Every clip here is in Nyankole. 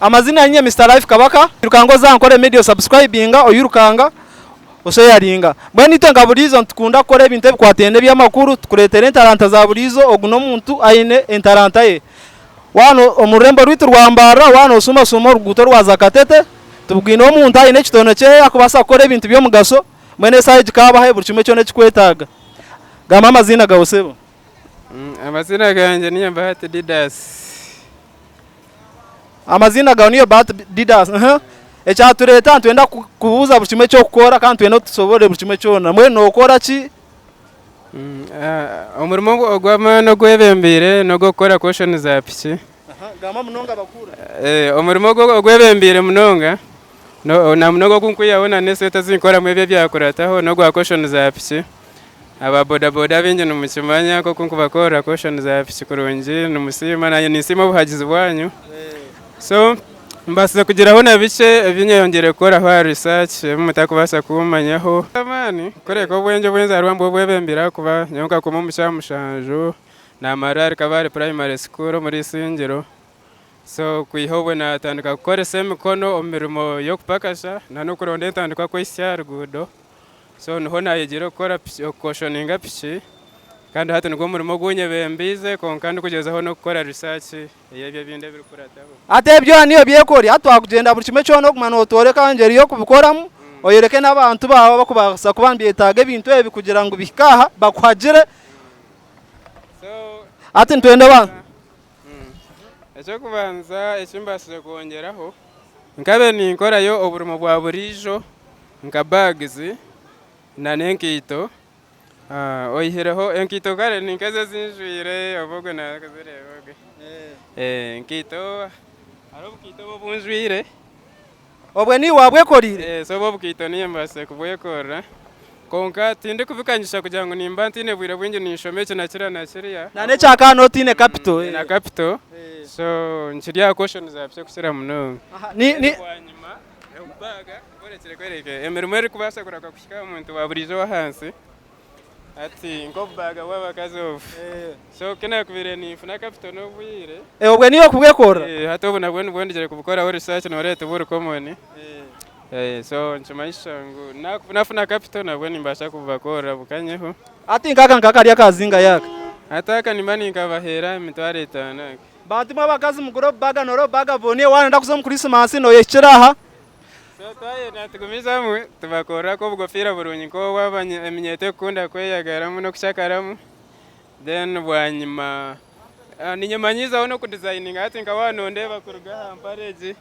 Amazina ninye Mister Life Kabaka, irukanga oze aha Nkore Media osubscribinga, oyirukanga osheyaringa. Mbwenu itwe nka buriizo nitukunda kukora ebintu ebikwataine n'ebyamakuru, tukureetera entaranta za buriizo, ogu n'omuntu aine entaranta ye. Waaba omu rurembo rwaitu rwa Mbarara, waaba nooshuumashuuma oruguuto orwaza Katete, tubwine omuntu aine ekitono kyeye akubaasa kukora ebintu by'omugasho, mbwenu eshaaha egi kaabahe buri kimwe kyona ekikwetaaga. Gamba amaziina gaawe sebo. Amaziina gangye niinye Bahati Didas. Amaziina gaawe niyo Bahati Didas. Ekyatureeta nitwenda kubuuza buri kimwe eky'okukora kandi nitwenda otusoborere buri kimwe kyona. Mbwenu nookora ki? Omurimo ogw'amaani ogwebembeire n'ogw'okukora koshoni za piki. Gamba munonga bakuhurire. Omurimo ogwebembeire munonga na munonga ogu nkwihaho na n'esente ezi nkoramu ebi ebyakurataho n'ogwa koshoni za piki. Aba boda boda abaingi nimukimanya nk'oku nkubakorera koshoni za piki kurungi nimusiima nanye ninsiima obuhagizi bwanyu. So mbaasize kugiraho na bikye ebi nyeyongyere kukoraho aha research ebi mutakubaasa kummanyaho. Amaani kureka obwengye obw'enzaarwa nibwo bwebembire ahakuba nyowe nkakoma omu Kyamushanju namarira ahari Kabale primary school omuri Isingiro. So kwiha obwe natandika kukoresa emikono omu mirimo y'okupakasha na n'okuronda entandikwa kwehitsya aha ruguudo. So niho nayegyire okukora piki, okukoshoninga piki kandi hati nigwo murimo ogu nyebembeize kwonka ndikugyezaho n'okukora research ey'ebyo ebindi ebirikukurataho. Hati ebyo niyo byekori, hati twakugyenda buri kimwe kyona oguma notworeka engyeri y'okubikoramu, oyoreke n'abantu baawe abakubaasa kuba nibeetaaga ebintu ebi kugira ngu bihike aha bakuhagire. So Hati nitwenda ba. Eky'okubanza eki mbaasize kwongyeraho, nkabaire ninkorayo oburimo bwa buriijo nka bags n'enkaito, oihireho enkaito kare ni nk'ezi ezi njwaire oba ogwe naazireeba ogwe, enkaito hariho obukaito obu obu njwaire. Obwe niiwe waabwekoreire? So obwo obukaito niinye mbaasize kubwekorera. Kwonka tindikubikanyisa kugira ngu nimba ntaine bwire bwingi ninshoma eki na kiriya na kiriya. Na n'ekya kaana otaine capital. Na capital. So nkiri aha caution za piki okukira munonga. Bwanyima obubaga orekire kwereka emirimo erikubaasa kurahuka kuhika aha muntu wa buriijo ow'ahansi. Hati nk'obubaga bw'abakazi obu. So ku naakubaire ninfuna capital n'obwire. Obwe niiwe okubwekorera? Hati obu nabwo nibwo ndigire kubukoraho research nooreeba tiburi common. So nikimanyisa ngu nafuna capital nabwo nimbaasa kububakorera bukanyeho. Hati nk'aka nka kari akazinga yaaka? Hati aka nimba ninkabaheera emitwaro etaano aka. Bantu imwe abakazi mugure obubaga noreeba obubaga buboniire waaba noyenda kuza omu Christmas noyehikira aha. So twayenda nitugumizamu tubakorera obugofiira burungi nk'obu eminyeeto erikukunda kweyagaramu n'okushakaramu then bwanyima ninyemanyiizaho n'okudizayininga hati nka waaba nondeeba kuruga aha mpare egi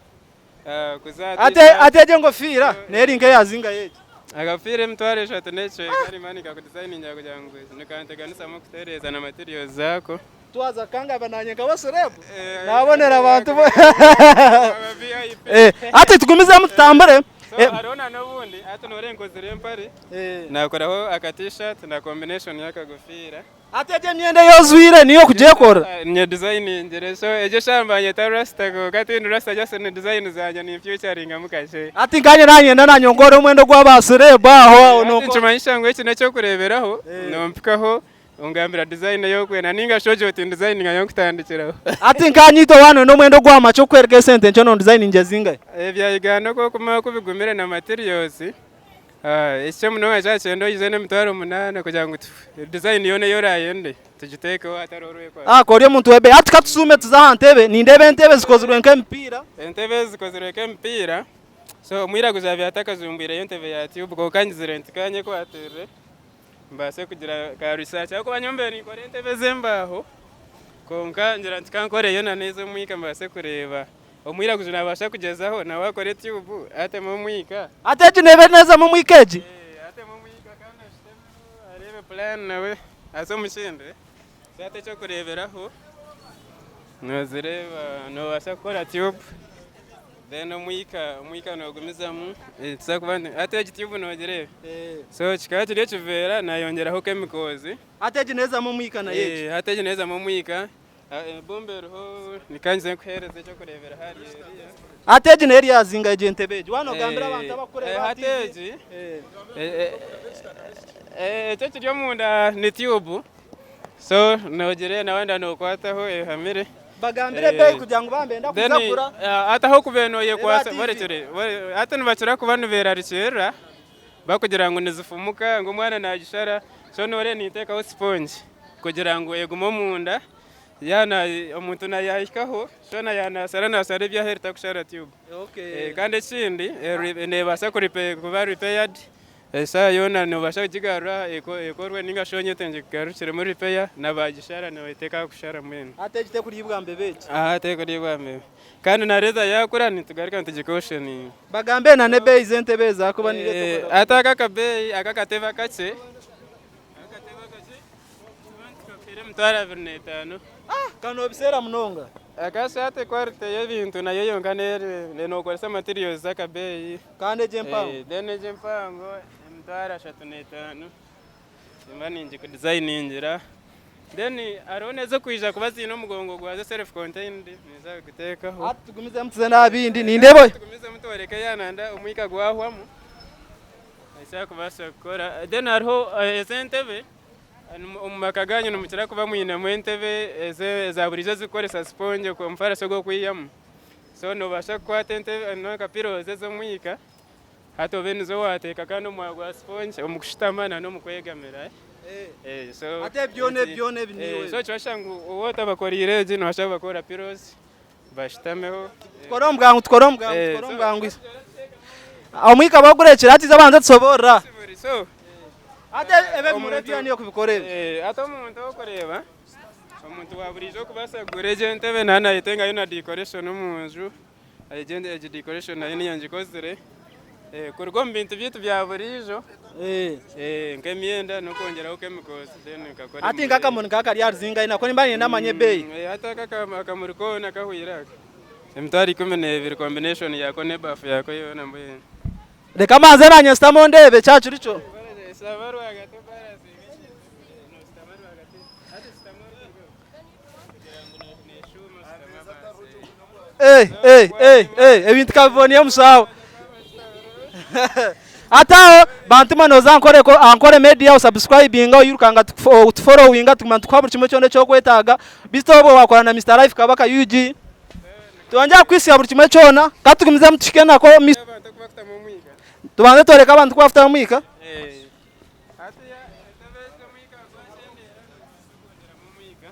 kuza aha Ate ate egyo engofiira neri nk'eya zingahi egi? Akafiira emitwaro eshatu n'ekicweka nimba ninkakudizayiningira kugira ngu nikanteganisamu kutereeza na materials zaako. Twaza kukangaba nanye nkaba celeb nabonera abantu bo hati tugumizemu tutambure. So hariho na n'obundi hati noreeba nkozire empare nakoraho aka t-shirt na combination y'akagofiira. Hati egyo emyenda ei ojwaire niiwe okugyekorera? Ninye designingire so egyo eshaaha nibanyeta rasta kwonka tindi rasta just ni design zangye ninfyucharingamu kakye. Hati nkanye nanyenda nanye onkore omwenda ogwaba celeb aho aho Hati nikimanyisa ngu eki n'ekyokureeberaho nompikaho Ongambira design ei orikwenda ninga shi ogira oti ndizayininga nyowe nkutandikiraho. Hati nka nyaitwe waaba noyenda omwenda ogwa makye okukwereka esente nkye nondizayininga zingahi? Ebya Uganda oku orikumanya oku bigumire na materials, ekikye munonga kyaba nikyenda oije n'emitwaro munaana kugira ngu design yoona ei orayende tugiteekeho hatariho orwekwaso. Ka ori omuntu w'ebeeyi. Hati katusuume tuze aha ntebe, nindeeba entebe zikozirwe nk'emipiira. Entebe zikozirwe nk'emipiira, so omwiraguju abaire atakajumbwireyo entebe ya tube kwonka ngizire nti kanyekwatirire. Mbaase kugira ka research ahabw'okuba nyowe mbaire ninkora entebe z'embaaho kwonka ngira nti kankoreyo na n'ez'omwika mbaase kureeba omwiraguju naabaasa kugyezaho nawe akore tube atemu omwika. Hati egi neeba neezamu omwika egi? Atemu omwika kandi ashutemu areebe plan nawe aze omu kindi. So hati eky'okureeberaho noozireeba noobaasa kukora tube. Then omwika omwika nogumizamu tuza kuba hati egi tube nogireeba so kikaba kiri ekiveera nayongyeraho chemicals. Hati egi nezamu omwika nayo egi? Hati egi nezamu omwika ebomba eriho nikangize nkuhereze ekyokureberaho ahari eriya. Hati egi neyo eryazinga egi entebe egi waaba nogambira abantu abakukureeba aha Hati TV. egi eki ekiri omunda ni tube so nogireeba wayenda nokwataho ehamire. Bagambire ebeeyi kugira ngu baaba nibenda kuza kugura. Hati ahu okubaire noyekwasa Reba TV. Barekire hati nibakira kuba niberarikirira bakugira ngu nizifumuka, ngu omwana nagishara, so noreeba ninteekaho sipongi kugira ngu egume omunda yaaba omuntu yahikaho so yaaba nashara nashara ebyaheeru takushara tube. Kandi ekindi nebaasa kuba repaired Eshaaha yoona noobaasa kugigarura ekorwe nainga shi onyete ngikugarukiremu repair na baagishara nooteeka aha kushara mbwenu. Hati egi tekuriibwa mbeba egi? Aha tekuriibwa mbeba. Kandi na leather yaakura nitugaruka nitugikoshoninga. Bagambe na n'ebeeyi z'entebe ezi ahakuba niiwe Hati aka akabeeyi aka akatebe akakye, aka akatebe akakye nitukakuheera 25,000. Ka noobiseera munonga. Aka hati quality y'ebintu nayo yonka nookoresa materials z'akabeeyi. Kandi egyo empango? Then egyo empango 35,000 nimba ningikudizayiningira. Then hariho n'ezirikwija kuba ziine omugongo gwazo self contained ninza kuguteekaho. Hati tugumizemu tuze n'aha bindi nindeeba. Tugumizemu tworeke yaananda omwika gwahwamu eki arikubaasa kukora. Then hariho ezi entebe, omu maka gaanyu nimukira kuba mwinemu entebe eza buriijo ezirikukoresa sipongi omufaarasi ogw'okwihamu. So noobaasa kukwata entebe nka pillows ez'omwika hati obe nizo waateeka kandi omu mwanya gwa sipongi omu kushutama na n'omu kwegamira. So Hati ebi byona ebi byona ebi niiwe. So nikibasha ngu waaba otabakoreire egi noobaasa kubakora pillows bashutameho. Tukore omu bwangu tukore omu bwangu tukore omu bwangu. Omwika bagurekire hati iza banza tusoborora. So Hati ebi ebimuri ebi byona niiwe okubikora ebi. Hati omuntu orikureeba Omuntu wa buriijo okubaasa kugura egyo entebe naaba nayetengayo na decoration omu nju, egyo egi decoration nayo niinye ngikozire. Kuruga omu bintu byaitu bya buriijo nk'emyenda n'okwongyeraho chemicals then nkakora Hati ebimuri nk'akamuri nk'aka kari aha ruzinga nako nimba niinyenda manye ebeeyi. Hati aka akamuri koona kahweire aka, 12,000 combination yaako n'ebaafu yaako yoona mbwenu. Reka mbanze naanye nshutame ndeebe kyaba kiri kyo. Shutama rwagati obalansinge ekintu, noshutama rwagati, hati shutama orikurugaho kugira ngu neshuuma oshutame ahansi. Eh, eh, eh, eh, ebintu kabiboniye omushaho. Hati aho bantuma noza ankore ankore media osubscribinga oyirukanga otufollowinga tuguma nitukuha buri kimwe kyona ekyokwetaaga beitu obwo wakora na Mister Life Kabaka UG. Twongera kukwitsya buri kimwe kyona, ka tugumizemu tuhike nako omu maisho. Abantu oku bakutamu omwika. Tubanze tworeke abantu oku bakutamu omwika. Hatiya entebe egi omwika gwakyendeera nobaasa kwongyeramu omwika.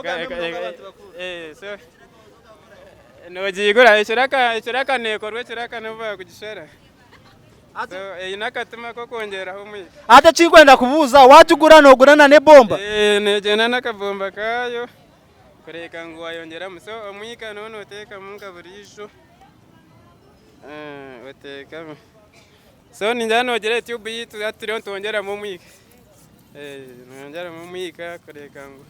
Kurabira noiguraho. So nogiigura ekiraka ekiraka neekorwa ekiraka nobu baakugishara. So eine akatima k'okwongyeraho omwika. Hati eki nkwenda kubuuza, waagigura noogura na n'ebomba? Neegyenda n'akabomba kaayo kureeka ngu waayongyeramu. So omwika nooba nooteekamu nka buriijo, oteekamu. So ningira noogira etube yaitu hati turiyo nitwongyeramu omwika. Noyongyeramu omwika kureeka ngu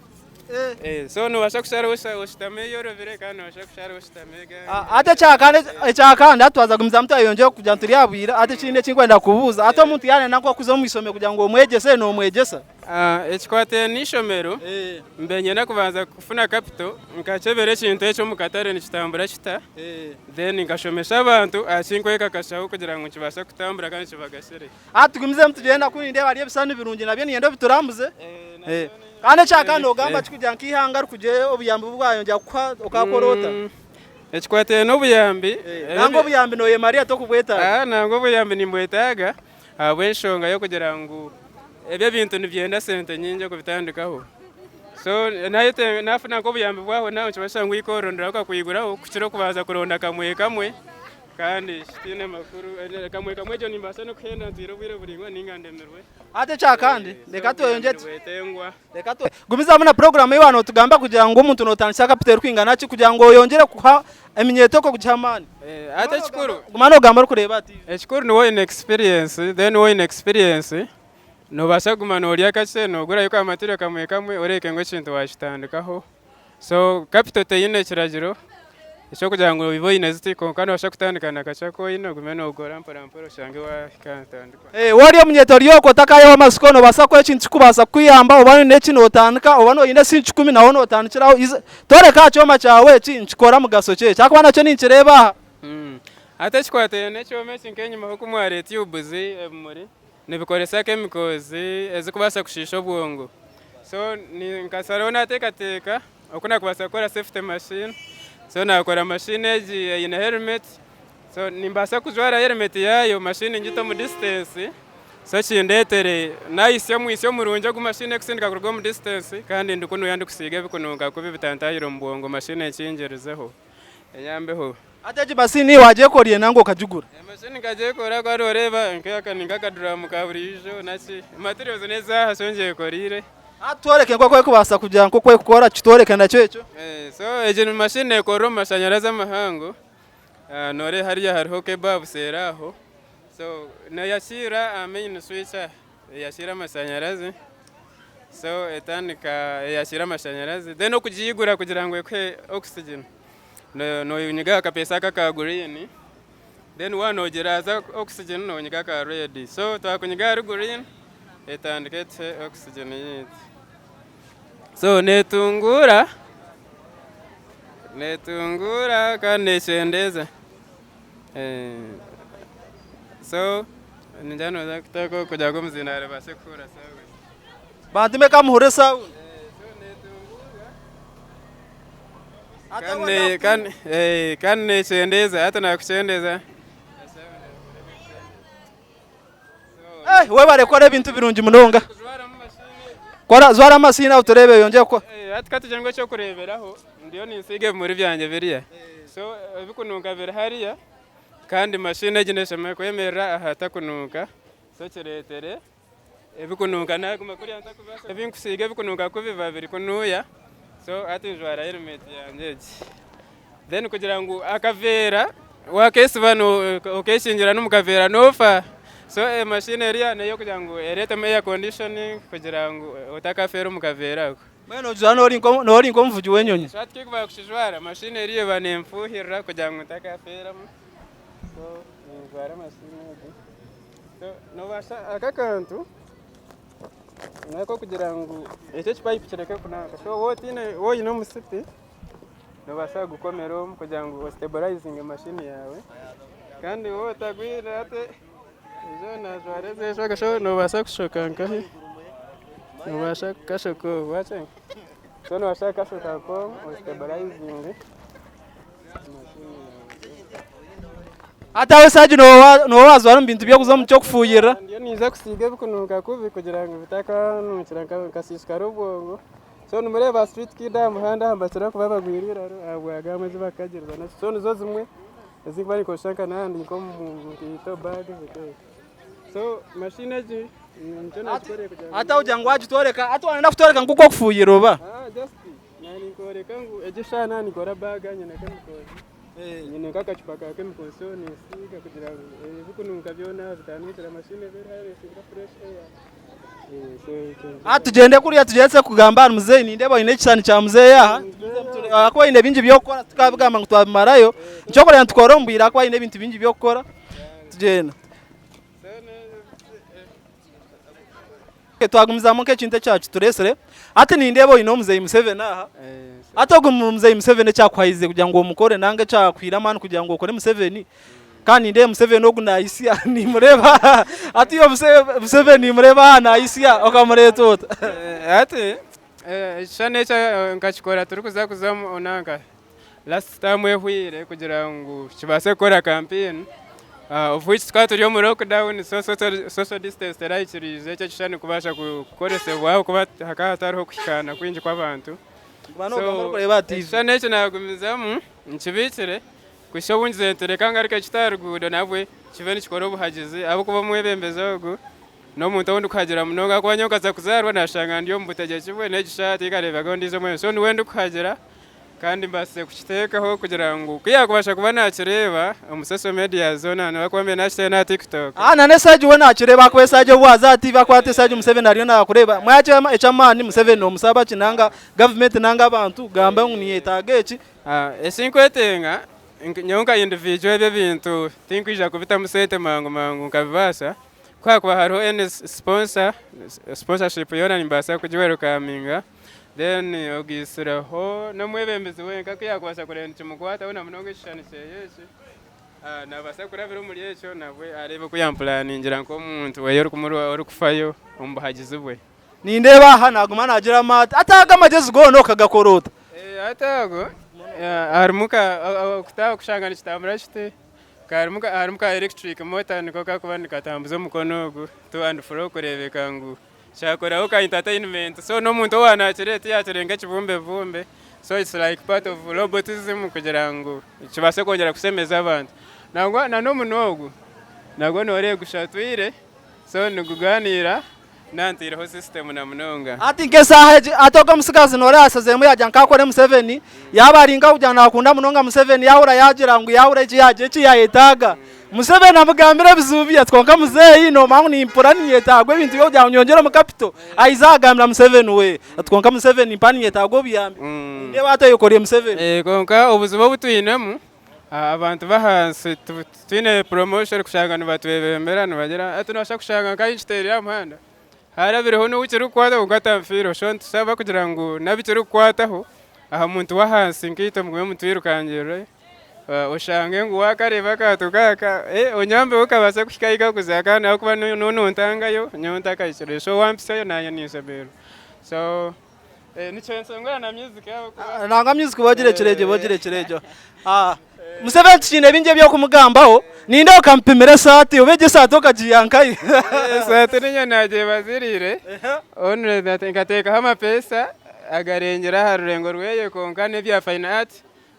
so nobaasa kusharaho oshutame oyorobire kandi nobaasa kusharaho oshutame Hati ekyakandi ekyakandi hati twaza kugumizamu twayeyongyera kugira ngu turi aha bwire hati ekindi eki nkwenda kubuuza hati omuntu yaarenda nk'okuza omu ishomero kugira ngu omwegyese noomwegyesa? Ekikwataine n'eishomero mbe niinyenda kubanza kufuna capital nkakyebera ekintu eki omu katare nikitambura kita then nkashomesa abantu aha kinkwekakashaho kugira ngu nikibaasa kutambura kandi kibagasire. Hati tugumizemu tugyenda kunu nindeeba hariyo ebishushani birungi nabyo niinyenda obiturambuze. Kandi ekyakandi nogamba ki kugira nk'eihanga rikugira obuyambi obu bwayongyera kukuha okakora ota? Ekikwataine n'obuyambi. Nangwa obuyambi noyemarira tokubwetaaga? Nangwa obuyambi nimbwetaaga ahabw'enshonga y'okugira ngu ebi ebintu nibyenda sente nyingi okubitandikaho. So nafuna nk'obuyambi bwaho naawe nikibaasa ngu iwe oronderaho okakwiguraho kukira okubanza kuronda kamwe kamwe. Kandi kitiine makuru, kamwe kamwe egyo nimbaasa n'okuhenda ntwire obwire buraingwa nainga ndemirwe. Hati ekyakandi, reka tweyongye reka twe gumizamu na puroguramu ei waaba nootugamba kugira ngu omuntu nootandikisa kapito erikwingana ki kugira ngu oyongyere kuha eminyeeto okwo kugiha amaani. Hati ekikuru. Guma noogamba orikureeba aha tiivi. Ekikuru niwe oine experience, then waaba oine experience noobaasa kuguma noorya kakye noogurayo ka material kamwe kamwe oreebeke ngu ekintu waakitandikaho. So capital teine kiragiro eky'okugira ngu obe oine ziti kwonka noobaasa kutandika na kakye aku oine ogume nookora mpora mpora oshange waahika aha ntandikwa. Waaba ori omunyeeto ori okwo otakaayeho amatsiko noobaasa kukora ekintu kirikubaasa kukuyamba oba oine eki nootandika oba noyenda esiringi kikumi naho nootandikiraho toreka aha kyoma kyawe eki nikikora mugasho ki eki ahakuba nakyo ninkireeba aha. Hati ekikwataine n'ekyoma eki nk'enyimaho ku mwareeta tubes ebimuri nibikoresa chemicals ezirikubaasa kushiisha obwongo. So nkasaraho nateekateeka oku nakubaasa kukora safety machine, so nakora machine egi eine helmet, so nimbaasa kujwara helmet yaayo machine ngite omu distance so kindeetere nahitsya omwitsyo murungi ogu machine ekutsindika kuruga omu distance kandi ndikunuya ndikusiiga ebikununka kubi bitantahire omu bwongo machine enkingirizeho enyambeho. Hati egi machine wagyekoriire nanga okagigura? Emashini nkagyekora ku oreeba nk'aka ni nk'akaduramu ka buriijo naki materials n'ezaaha so ngyekoriire. Hati tworeke nk'oku erikubaasa kugira nk'oku erikukora kitworeke nakyo ekyo. So egi mashini neekorera omu mashanyarazi amahango, nooreeba hariya hariho cable aha buseeri aho, so neeyakiira aha main switch aha, eyakiira amashanyarazi so etandika eyakiira amashanyarazi then okugiigura kugira ngu ekuhe oxygen. Noonyiga aha kapeesa aka aka green, then waaba noogiraaza oxygen noonyiga aka red. So twakunyiga ahari green, etandika etuhe oxygen yaitu. So neetunguura, neetunguura kandi neekyendeeza. So ningira nooza kutaho kugira ngu omuzindaaro ebaase kuhurira sound. Bantu mwe ka muhurire sound. Kandi nekyendeeza hati nakukyendeza. Webare kukora ebintu birungi munonga. Kora jwara amasiini aho tureebe oyongyere kukora. Hati katugire ngu ekyokureberaho ndiyo ninsiiga ebimuri byangye biriya so ebikununka biri hariya kandi mashini egi neshemererwa kwemerera ahatakununka so kiretere Ebikununka naguma kuriya ntakubaasa ebinkusiiga ebikununka ku biba biri kunuuya so hati njwara helmet yangye egi. Then kugira ngu akaveera waakesiba okekingira n'omu kaveera noofa. So emashini eriya n'ey'okugira ngu ereetemu air conditioning kugira ngu otakafeera omu kaveera ako. Mbwenu nojwara nooba ori nk'omuvugi w'enyonyi. So hati ku ndikukijwara mashini eriya eba nenfuuhirira kugira ngu ntakafeeramu. So ninjwara mashini egi. Nobaasa aka akantu n'akokugira ngu eki ekipayipu kireke kunanka so waaba otiine waaba oine omusipi nobaasa kugukomera omu kugira ngu ositeburayizinge mashini yaawe kandi waaba otagwine hati ezo naajwara ezi eshaaha so nobaasa kushoka nkahi nobaasa kukashoka omu wakyenga so nobaasa kukashoka nk'omu ositeburayizinge mashini yaawe. Hati aho esaagi nooba waazwara omu bintu by'okuza omu ky'okufuuhirira. Ndiyo ninza kusiiga ebikunuuka kubi kugira ngu bitakanuukira nkasiisikara obwongo. So nimureeba ba street kid aha muhanda aha nibakira kuba bagwire eiraro ahabwa gaamu ezi bakukagiriza nazo. So nizo zimwe ezi nkuba ninkozesa nka naaba ndi nk'omu nkaito bag nk'ezo. So machine egi nikyo nagikorire kugira ngu. Hati aho kugira ngu waagitworeka, hati waayenda kutworeka nk'oku orikufuuhirira oba? Just naaba ninkworeka ngu egi eshaaha naaba ninkora bag nyine chemicals. Nyine nk'akacupa ka chemicals so ninsiiga kugira ngu ebikununka byona bitanukira machine ebe eriho nesinga fresh air. So ekyo nikyo. Hati tugyende kuriya tugyeze kugamba ahari muzeeyi nindeeba oine ekishushani kya muzeeyi aha ahakuba oine bingi by'okukora tukabigamba ngu twabimarayo nikyo orikureeba nitukora omu bwire ahakuba aine ebintu bingi by'okukora tugyenda. Twagumizamu nk'ekintu ekyakitureetsire, hati nindeeba oine omuzeeyi Museveni aha, hati ogu muzeeyi Museveni ekyakuhayize kugira ngu omukore nanga ekyakuhaire amaani kugira ngu okore Museveni, kandi nindeeba Museveni ogu nayitsya nimureeba hati iwe Museveni nimureeba aha nayitsya okamureeta ota? Hati ekishushani eki nkakikora turikuza kuza omu nanka last term ehweire kugira ngu kibaase kukora campaign of which tukaba turi omu lockdown so social distance terahikiriize ekyo ekishushani kubaasa kukoresibwa ahabw'okuba hakaba hatariho kuhikaana kwingi kw'abantu. So ekishushani eki naagumizamu nkibiikire kuhitsya obu ngizire nti reka ngaruke nkite aha ruguudo nabwe kibe nikikora obuhagizi ahabw'okuba omwebembezi ogu n'omuntu ou ndikuhagira munonga ahabw'okuba nyowe nkaza kuzaarwa naashanga ndi omu butegyeki bwe n'egi shaaha tinkareebaga ondiijo mwebembezi so niwe ndikuhagira. Kandi mbaasize kukiteekaho kugira ngu ku yaakubaasa kuba naakireeba omu social media zoona nobu akuba mbaire naakitaire n'aha TikTok. Aha na n'esaagi we naakireeba ahakuba esaagi obu waaza aha TV akwata esaagi Museveni ariyo naakureeba. Mbwenu eky'amaani Museveni noomusaba ki nanga gavumenti nanga abantu gamba ngu ninyetaaga eki. Eki nkwetenga nyowe nka individual ebi ebintu tinkwija kubitamu sente mangu mangu nkabibaasa, ku haakuba hariho any sponsor, sponsorship yoona nimbaasa kugiwelcominga. Then ogaitsireho n'omwebembezi wenka ku yaakubaasa kureeba nikimukwataho na munonga ekishushani kyeye eki, naabaasa kurabira omuri ekyo nabwe areebe oku yampuraningira nk'omuntu weye orikufayo omu buhagizi bwe. Nindeeba aha naaguma naagira amaate. Hati ago amagyezi goona okagakora ota? Hati ago harimu ka okutaaha kushanga nikitambura kiti, harimu harimu ka electric motor niko karikuba nikatambuza omukono ogu to and fro kureebeka ngu kyakoraho ka entertainment so n'omuntu owaaba naakireeba tiyaakireeba nk'ekibumbebumbe so it's like part of robotism kugira ngu kibaase kwongyera kushemeza abantu. Nangwa na n'omunwa ogu nagwo nooreeba gushatwire so nigugaaniira. Nanteireho system na munonga. Hati nk'esaaha egi, hati ogwo omutsigazi nooreeba ashaziremu yaagira nka akore Museveni, yaaba ari nkakugira naakunda munonga Museveni yaahurira yaagira ngu yaahurira eki yaagira eki yaayetaaga, Museveni amugambire ebizibu bye ati kwonka muzeeyi noomanya ngu nimpurira niinyetaagwa ebintu by'okugira ngu nyongyere omu capital, aija agambira Museveni we ati kwonka Museveni mpa niinyetaaga obuyambi, nindeeba hati oyekoreire Museveni. Kwonka obuzibu obu twinemu Abantu b'ahansi titwine promotion kushanga nibatwebembera nibagira hati nobaasa kushanga nka nkiteerire aha muhanda harabireho n'ou kirikukwataho kwonka atanfiireho so nitushaba kugira ngu n'abu kirikukwataho aha muntu w'ahansi nkaitwe mugume mutwirukangirire oshange ngu waakareeba akantu nk'aka onyambeho kabaase kuhika ahu karikuza kandi ahabw'okuba nyowe nontangayo nyowe ntakahikireyo so wampitsyayo naanye ninshemererwa so. Nikyo ensonga na music ahabw'okuba. Nangwa music bogirekire egyo bogirekire egyo. Museveni tikiine bingi eby'okumugambaho, nindeeba okamupimira esaati oba egyo esaati okagiiha nkahi? Esaati niinye naagyebaziriire, only that nkateekaho amapeesa agarengire aha rurengo rweye kwonka n'ebya fine art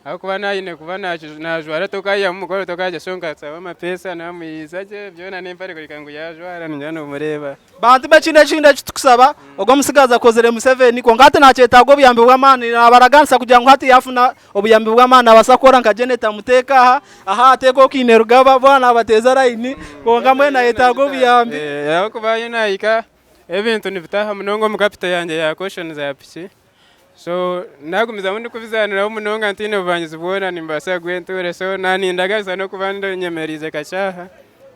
Ahabw'okuba naayine kuba naajwara tokaihamu mukoro tokagira so nkatsaba amapeesa naamuhiisa gye byona n'empare kureka ngu yaajwara ningira noomureeba. Bantu mwe ekindi ekindi eki tukusaba ogwo omutsigazi akozire Museveni kwonka hati nakyetaaga obuyambi bw'amaani nabaraganisa kugira ngu hati yafuna obuyambi bw'amaani nabaasa kukora nka Janet amuteeke aha aha ateeke Kainerugaba boona nabateeza layini kwonka mbwenu nayetaaga obuyambi. Ahabw'okuba ahi naahika ebintu nibitaaha munonga omu capital yangye ya caution za piki. So nagumizamu ndikubizaaniraho munonga ntaine bubangizi bwona nimbaasa kugwa entuure so nanindagarisa n'okuba nyemereize kakye aha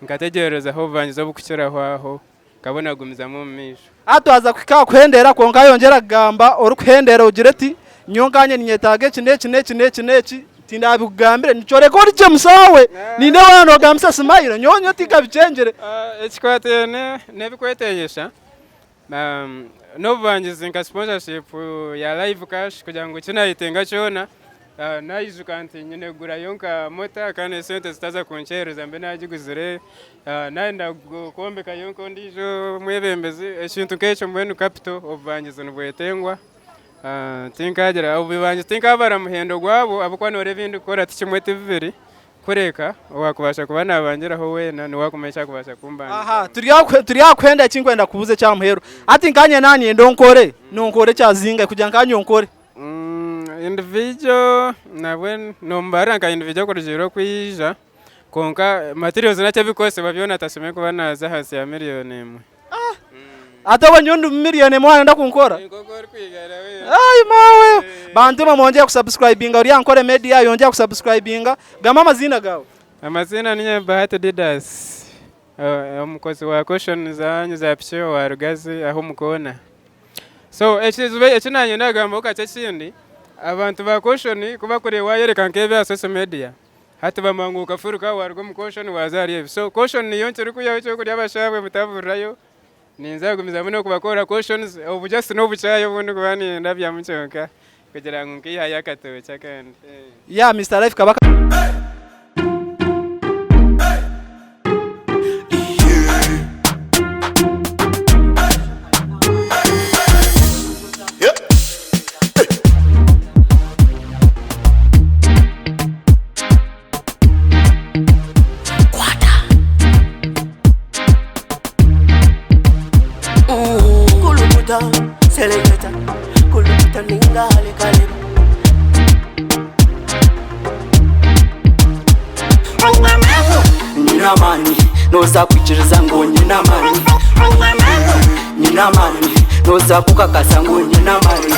nkategyerezaho obubangizi obukukiraho aho nkabona kugumizamu omu maisho. Hati twaza kuhika aha kuhendera kwonka yongyera kugamba orikuhendera ogire oti nyowe nkanye ninyetaaga eki n'eki n'eki n'eki n'eki tindabikugambire nikyoreka ori gye musaawe nindeeba waaba nogambisa smile nyowe nyowe tinkabikyengire. Ekikwatiraine n'ebikwetengyesa N'obubangizi nka sponsorship ya live cash kugira ngu ekinayetenga kyona naijuka nti nyine kugurayo nka mota kandi esente zitaza kunkyereza mbe nagiguzire, nayenda kwombekayo nk'ondiijo mwebembezi ekintu nk'ekyo mbwenu capital obubangizi nibwetengwa. Tinkagira obubangizi tinkabara muhendo gwabwo ahabw'okuba noreeba ebindikukora tikimwe tibibiri. Kureka, owaakubaasa kuba naabangiraho weena niwe akumanya eki arikubaasa kumbangizaho. Aha, turi aha kuhenda eki nkwenda kubuuza ekya muheru. Hati nkanye nanyenda onkore, nonkora ekyazinga kugira nkanye onkore. Individual nabwe nomubarira nka individual kurugiirira oku yaija kwonka materials naki ebikukozesibwa byona tashemereire kuba naaza ahansi ya million emwe. Ate obwo nyowe ndi million emwe wayenda kunkora? Nk'oku orikwigara we. Ai maawe! Bantu mwe mwongyere kusubscribinga ori aha Nkore Media yongyera kusubscribinga. Gamba amaziina gaawe. Amaziina ninye Bahati Didas, omukozi wa caution zanyu za piki owa Rugazi aho omu koona. So ekizibu eki nanye ndagambaho kakye ekindi, abantu ba caution ku bakureeba wayereka nk'ebi aha social media, Hati bamanya ngu okafuruka waruga omu caution waaza ahari ebi. So caution niyo nkirikwihaho ekyokurya abashaabwe mutaburirayo. Ninza kugumizamu n'okubakorera cautions obu just n'obukyayi obu ndikuba nindabyamu kyonka kugira ngu nkaihayo akatookye akandi. Yeah Mister Life Kabaka. Kulukuta, seleketa, kulukuta ningale kaleba. Nyina amani, noza kwikiriza ngu nyina amani. Nyina amani, noza kukakasa ngu nyina amani.